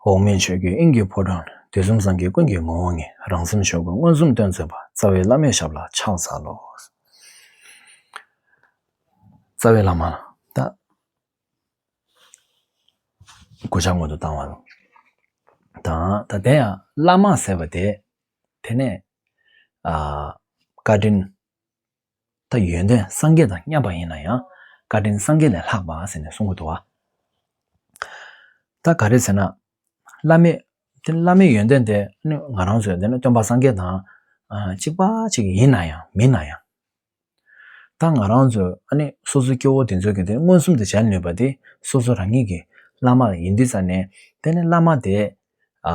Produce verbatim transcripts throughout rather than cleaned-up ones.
འོག་མིན་ཆོས་ཀྱི་དབྱིངས་ཀྱི་ཕོ་བྲང་ནས། དུས་གསུམ་སངས་རྒྱས་ཀུན་གྱི་ངོ་བོ་ཉིད། རང་སེམས་ཆོས་སྐུ་མངོན་སུམ་སྟོན་མཛད་པ། རྩ་བའི་བླ་མའི་ཞབས་ལ་ཕྱག་འཚལ་ལོ། རྩ་བའི་བླ་མ་ལ་ད་གུས་ཕྱག་སྔོན་དུ་བཏང་བ་དང་། ད་ད་དེ་ཡང་བླ་མ་ཟེར་བ་དེ། དེ་ནས་ཨ་བཀའ་དྲིན། ད་ཡོན་ཏན་སངས་རྒྱས་དང་མཉམ་པ་ཡིན་ན་ཡང་། བཀའ་དྲིན་སངས་རྒྱས་ལས་ལྷག་པ་ཟེར་ནས་གསུང་གི་འདུག་བ། ད་ག་རེ་ཟེར་ན། བླ་མའི། དེ་བླ་མའི་ཡོན་ཏན་དེ་ནི་ང་རང་ཚོའི་དེ་ནི་སྟོན་པ་སངས་རྒྱས་དང་ཨ་གཅིག་པ་གཅིག་ཡིན་ན་ཡང་མིན་ན་ཡང་། ད་ང་རང་ཚོ་ཨ་ནི་སོ་སོའི་སྐྱེ་བོ་དེ་ཚོ་གི་དེ་མངོན་སུམ་དུ་མཇལ་ནུས་པ་དེ་སོ་སོ་རང་ཉིད་ཀྱི་བླ་མ་ཡིན་དུས་ཙ་ནས། དེ་ནི་བླ་མ་དེ་ཨ་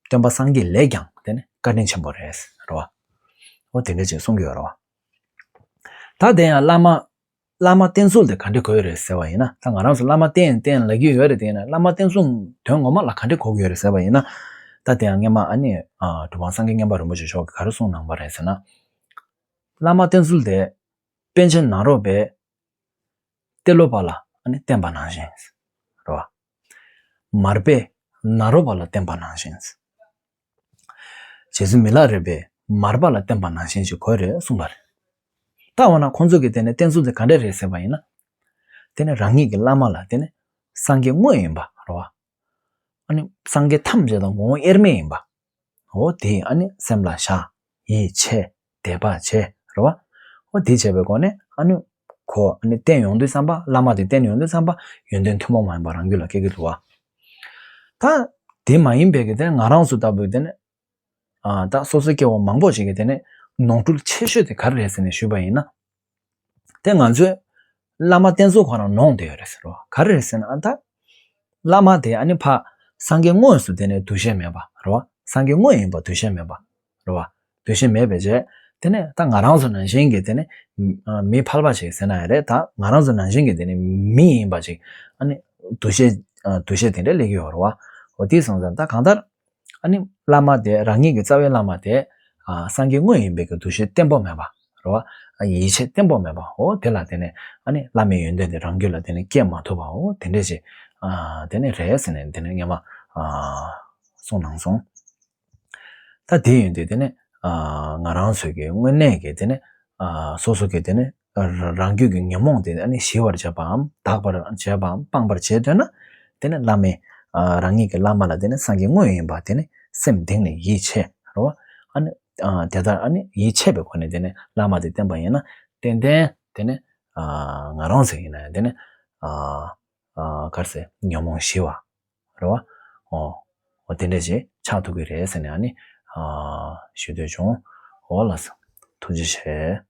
སྟོན་པ་སངས་རྒྱས་ལས་ཀྱང་དེ་ནི་བཀའ་དྲིན་ཆེན་པོ་རེད། རེད་བ། འོ་དེ་འདྲ་ཅིག་གསུང་གི་ཡོད་རེད་བ། ད་དེ་ཡང་བླ་མ། བླ་མ་བསྟེན་ཚུལ་དེ་ག་འདྲ་དགོས་རེད་ཟེར་བ་ཡིན་ན། ད་ང་རང་ཚོ་བླ་མ་བསྟེན་བསྟེན་ལབ་ཀྱི་ཡོད་རེད། དེ་ཡིན་ན་བླ་མ་བསྟེན་ཚུལ་དོན་ངོ་མ་ལ་ག་འདྲ་དགོས་ཀྱི་ཡོད་རེད་ཟེར་བ་ཡིན་ན། ད་དེ་ཡང་སྔོན་མ་ཨ་ནི་ཨ་གྲུབ་དབང་སངས་རྒྱས་མངོན་པ་རིན་པོ་ཆེ་མཆོག་གིས་ག་རེ་གསུངས་གནང་བ་རེད་ཟེར་ན། བླ་མ་བསྟེན་ཚུལ་དེ། པཎ་ཆེན་ནཱ་རོ་པས་ཏེ་ལོ་པ་ལ་ཨ་ནི་བསྟེན་པ་ནང་བཞིན། རེད་བ། མར་པས་ནཱ་རོ་པ་ལ་བསྟེན་པ་ནང་བཞིན། རྗེ་བཙུན་མི་ལ་རས་པས་མར་པ་ལ་བསྟེན་པ་ནང་བཞིན་ཞིག་དགོས་རེད་གསུངས་པ་རེད། ད་འོ་ན་ཁོང་ཚོ་གི་དེ་ནས་བསྟེན་ཚུལ་དེ་ག་འདྲ་རེད་ཟེར་བ་ཡིན་ན། དེ་ནི་རང་ཉིད་ཀྱི་བླ་མ་ལ་དེ་ནི་སངས་རྒྱས་དངོས་ཡིན་པ་རེད་བ། ཨ་ནི་སངས་རྒྱས་ཐམས་ཅད་དང་ངོ་བོ་དབྱེར་མེད་ཡིན་པ། འོ་དེ་ཨ་ནི་སེམས་ལ་བཞག་ཡིད་ཆེས། དད་པ་བྱེད། རེད་བ། འོ་དེ་བྱས་པའི་སྒོ་ནས་ཨ་ནི་ཁོ་ཨ་ནི་བསྟེན་ཡོང་དུས་ཙམ་པ། བླ་མ་དེ་བསྟེན་ཡོང་དུས་ཙམ་པ་ཡོན་ཏན་ཐུན་མོང་མ་ཡིན་པ་རང་རྒྱུད་ལ་སྐྱེ་གི་འདུག་བ། ད་དེ་མ་ཡིན་པའི་གི་དེ་ང་རང་ཚོ་ལྟ་བུའི་དེ་ནི། ཨ་ད་སོ་སོའི་སྐྱེ་བོ་མང་པོ་ཞིག་གིས་དེ་ནི་ནོར་འཁྲུལ་ཆེ་ཤོས་དེ་ག་རེ་རེད་ཟེར་ནས་ཞུས་པ་ཡིན་ན། དེ་ང་ཚོས་བླ་མ་བསྟེན་ཚུལ་ཁོ་རང་ནོར་བསྡད་ཡོད་རེད་ཟེར་བ། ག་རེ་རེད་ཟེར་ན། ཨ་ད་བླ་མ་དེ་ཨ་ནི་ཕ་སངས་རྒྱས་དངོས་སུ་དེ་ནི་འདུ་ཤེས་མེད་པ་རེད་བ། སངས་རྒྱས་དངོས་ཡིན་པ་འདུ་ཤེས་མེད་པ་རེད་བ། འདུ་ཤེས་མེད་པའི་རྗེས་དེ་ནི་ད་ང་རང་ཚོ་ནང་བཞིན་གྱི་དེ་ནི་མི་ཕལ་པ་ཞིག་ཟེར་ན་ཡང་རེད། ད་ང་རང་ཚོ་ནང་བཞིན་གྱི་དེ་ནི་མི་ཡིན་པ་ཞིག་ཨ་ནི་འདུ་ཤེས་འདུ་ཤེས་དེ་འདྲ་སླེབས་ཀྱི་ཡོད་རེད་བ། འོ་དེ་སོང་ཙང་ད་གང་ལྟར། ཨ་ནི་བླ་མ་དེ་རང་ཉིད་ཀྱི་རྩ་བའི་བླ་མ་དེ་ཨ་སངས་རྒྱས་དངོས་ཡིན་པའི་གི་འདུ་ཤེས་བརྟན་པོ་མེད་པ་རེད་བ། ཨ་ཡིད་ཆེས་བརྟན་པོ་མེད་པ། འོ་དེ་ལ་དེ་ནས་ཨ་ནི་བླ་མའི་ཡོན་ཏན་དེ་རང་རྒྱུད་ལ་དེ་ནས་སྐྱེ་མ་ཐུབ་པ། འོ་དེ་འདྲ་ཞིག་ཨ་དེ་ནས་རེད་ཟེར་ནས་དེ་ནས་སྔོན་མ་ཨ་གསུངས་གནང་སོང་། ད་དེ་ཡིན་དུས་དེ་ནས་ཨ་ང་རང་ཚོའི་གི་དངོས་གནས་ཀྱི་དེ་ནས་ཨ་སོ་སོ་གི་དེ་ནས་རང་རྒྱུད་ཀྱི་ཉོན་མོངས་དེ་ཨ་ནི་ཞི་བར་བྱེད་པའམ་དག་པར་བྱེད་པའམ་སྤང་བར་བྱེད་འདོད་ན། དེ་ནི་བླ་མའི་ཨ་རང་ཉིད་ཀྱི་བླ་མ་ལ་དེ་ནི་སངས་རྒྱས་དངོས་ཡིན་པ་དེ་ནི་སེམས་གཏིང་ནས་ཡིད་ཆེས་རེད་བ། ཨ་ནི་ཨ་དེ་ལྟར་ཨ་ནི་ཡིད་ཆེས་པའི་སྒོ་ནས་དེ་ནི་བླ་མ་དེ་བསྟེན་པ་ཡིན་ན། ཏན་ཏན་དེ་ནི་ཨ་ང་རང་ཚོ་ཡིན་ན་ཡང་དེ་ནི་ཨ་ཨ་ག་རེ་ཟེར། ཉོན་མོངས་ཞི་བ་རེད་བ། ཨོ་ཨོ་དེ་འདྲ་ཞིག་ཆགས་ཐུབ་ཀྱི་རེད་ཟེར་ནས་ཨ་ནི་ཨ་ཞུ་འདོད་བྱུང་། ཨོ་ལགས་སོ། ཐུགས་རྗེ་ཆེ།